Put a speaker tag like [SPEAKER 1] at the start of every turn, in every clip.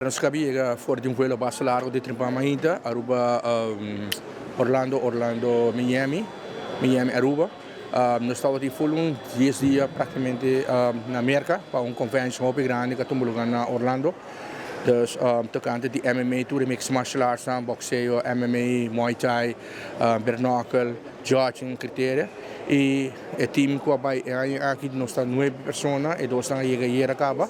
[SPEAKER 1] Nos a caba di yega for di un vuelo basta largo di trempan mainta, Aruba, Orlando, Orlando, Miami, Miami, Aruba. Nos tabatin full un 10 dia practicamente na Merca pa un convention hopi grandi cu a tuma lugar na Orlando. Dus tocante di MMA, tur mixed martial arts, boxeo, MMA, Muay Thai, bare knuckle, judging criteria. Y e team cu a bay aki, nos ta nuebe persona y dos a yega ayera caba,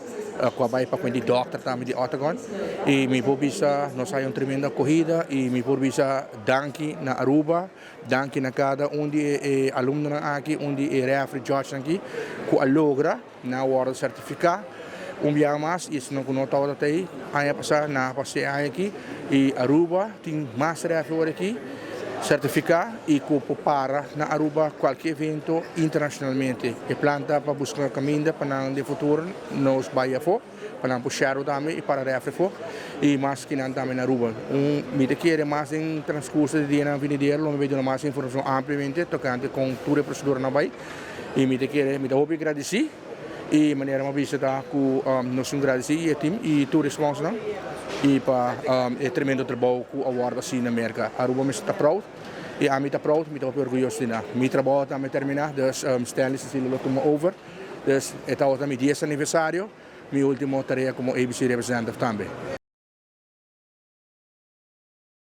[SPEAKER 1] cu a bay pa cu doctor tambe di Octagon. Y mi por bisa, nos a haya un tremendo acogida y mi por bisa danki na Aruba, danki na cada un di e alumno aki, un di e referee judge aki, cu a logra nan wordo certifica un biaha mas y esnan cu no tabata ey aña pasa, nan a pasa aki y Aruba tin mas referee aki certifica y cu para na Aruba cualkier evento internacionalmente. E plan ta pa busca caminda pa den futuro nos bay afo, pa nan pusha tambe y para referee afo y mas cu nan tambe na Aruba. Mi ta kere mas den transcurso di dia venidero, lo mi bay mas informacion ampliamente tocante con tur e procedura nan bay y mi ta kere, mi ta hopi gradici y manera m'a bisa ta cu nos ta gradici e team y tur sponsor y pa e tremendo trabou cu a wordo haci na Merca. Aruba mester ta proud y ami ta proud, mi ta orguyoso di nan. Mi trabou tambe a termina, dus Stanley Cecilia lo tuma over. Dus e ta mi 10 aniversario, mi ultimo tarea como ABC representative tambe.